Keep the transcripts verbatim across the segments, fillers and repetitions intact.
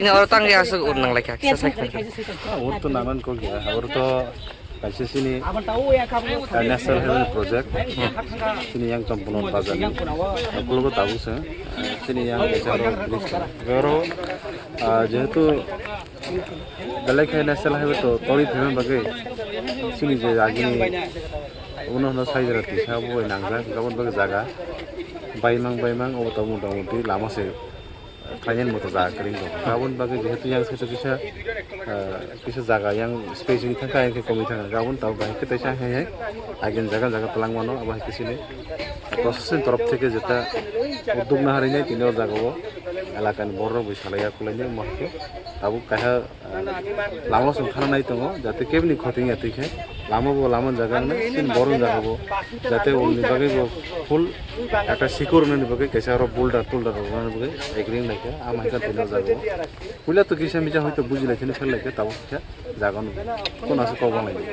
Oro tang ya aswk ur nang lai kha, kisa sai kha. Ur to nanan kok ya, ur to kaisa sini, ah, national highway project. Sini yang Champano bazar ni. Aku logo tabu se. Sini yang kaisa oro bridge. Oro, ah, jehetu belai khe national highway to tori phaima bagwi sini je agini uno hwnwi sai jora tisa bo nangjak, gabon bagwi jaga. Baimang, baimang, obo to mota moti lama se. Khlainani moto jaga kwrwng tongo. Aboni bagwi jehetu yang saichung kisa, ah, kisa jaga yang space wngwi thangkha, yang khe komwi thangkha. Aboni tabuk bahai khe teisa hai hai agini jaga jaga twlang mano, abo hai khe sini proshasoni torof theke jeta uddog naharwi nai tini o jaga o elakani borok rok bai salai ya kwlainai omo hai khe tabuk kaiha Lama song thana nai tongo, jate kebini khoting ya twi khe. Lama bo lama jaga wngna, chini borok jaga bo. Jate ulni bagwi bo full ekta secure wngnani bagwi kaisa aro boulder toulder rok wngnani bagwi agreement lai kha, ama hai khe tini o jaga o. Puila to kisa misa hoito buji lai kheno fel lai kha, tabuk khe jaga no kono ase kok bang lai kha.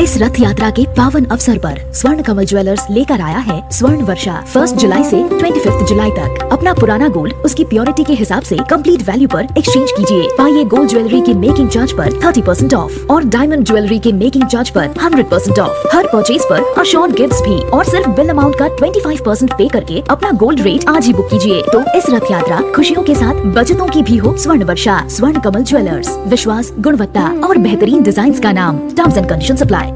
इस रथ यात्रा के पावन अवसर पर स्वर्ण कमल ज्वेलर्स लेकर आया है स्वर्ण वर्षा। फर्स्ट जुलाई से ट्वेंटी फिफ्थ जुलाई तक अपना पुराना गोल्ड उसकी प्योरिटी के हिसाब से कंप्लीट वैल्यू पर एक्सचेंज कीजिए। पाइए गोल्ड ज्वेलरी की मेकिंग चार्ज पर थर्टी परसेंट ऑफ और डायमंड ज्वेलरी के मेकिंग चार्ज पर हंड्रेड परसेंट ऑफ। हर परचेज पर अश्योर्ड गिफ्ट्स भी और सिर्फ बिल अमाउंट का ट्वेंटी फ़ाइव परसेंट पे करके अपना गोल्ड रेट आज ही बुक कीजिए। तो इस रथ यात्रा खुशियों के साथ बचतों की भी हो स्वर्ण वर्षा। स्वर्ण कमल ज्वेलर्स, विश्वास, गुणवत्ता और बेहतरीन डिजाइन का नाम। Terms and condition apply.